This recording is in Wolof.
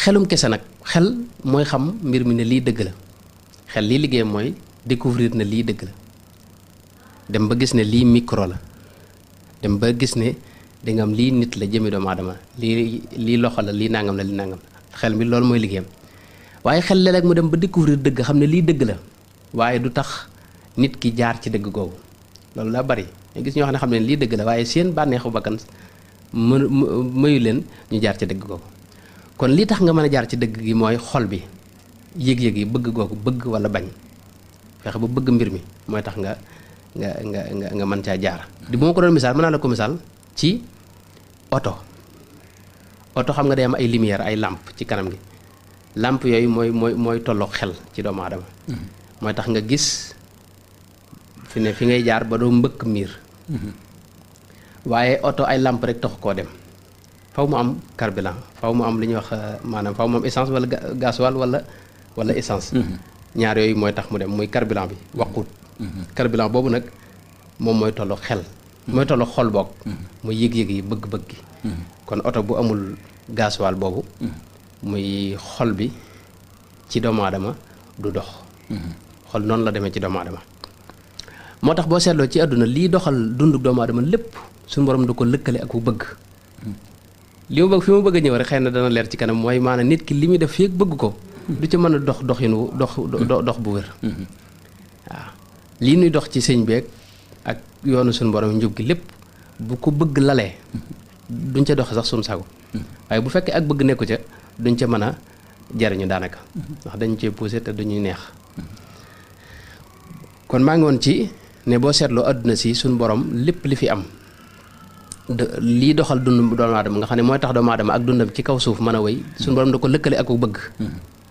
xelum kese nag xel mooy xam mbir mi ne lii dëgg la xel lii liggéey mooy découvrir ne lii dëgg la dem ba gis ne lii micro la dem ba gis ne di nga am lii nit la jëmi doomu aadama lii loxo la lii nangam la lii nangam la xel mi loolu mooy liggéeyam waaye xel léeg-léeg mu dem ba découvrir dëgg xam ne lii dëgg la waaye du tax nit ki jaar ci dëgg googu loolu daa bari nga gis ñoo xam ne xam ne lii dëgg la waaye seen bànneexu bakkan mayu leen ñu jaar ci dëgg googu kon lii tax nga mën a jaar ci dëgg gi mooy xol bi yëg-yëg yi bëgg googu bëgg wala bañ fexe ba bëgg mbir mi mooy tax nga mën caa jaar di bu ma ko doon misaal mën naa la ko misaal ci oto xam nga day am ay lumière ay lampe ci kanam gi lampe yooyu mooy tolloog xel ci doomu aadama mooy tax nga gis fi ngay jaar ba doo mbëkk miir waaye oto ay lampe rek tax koo dem faw mu am carburant faw mu am li ñuy wax maanaam faw mu am essence wala gasoil wala essence ñaar yooyu mooy tax mu dem muy carburant bi waqut carburant boobu nag moom mooy tolloog xel mooy tolloog xol boog muy yëg-yëg yi bëgg-bëgg gi kon oto bu amul gasoil boobu muy xol bi ci doomu aadama du dox xol noonu la demee ci doomu aadama moo tax boo seetloo ci àdduna lii doxal dundu doomu aadama lépp suñu borom du ko lëkkale ak ku bëgg li ma bëgg fi ma bëgg a ñëw rek xëy na dana leer ci kanam mooy maanaam nit ki li muy def feek bëgg ko du ci mën a dox bu wér waaw lii nuy dox ci sëñ beeg ak yoonu suñu borom njub gi lépp bu ko bëgg lalee duñ ca doxe sax suñu sago waaye bu fekkee ak bëgg nekku ca duñ ca mën a jariñu daanaka ndax dañu cee poussé te duñuy neex kon maa ngi woon ci ne boo seetloo àdduna si suñu borom lépp li fi am lii doxal dund doomu aadama nga xam ne mooy tax doomu aadama ak dundam ci kaw suuf mën a wéy suñu borom da ko lëkkale ak ku bëgg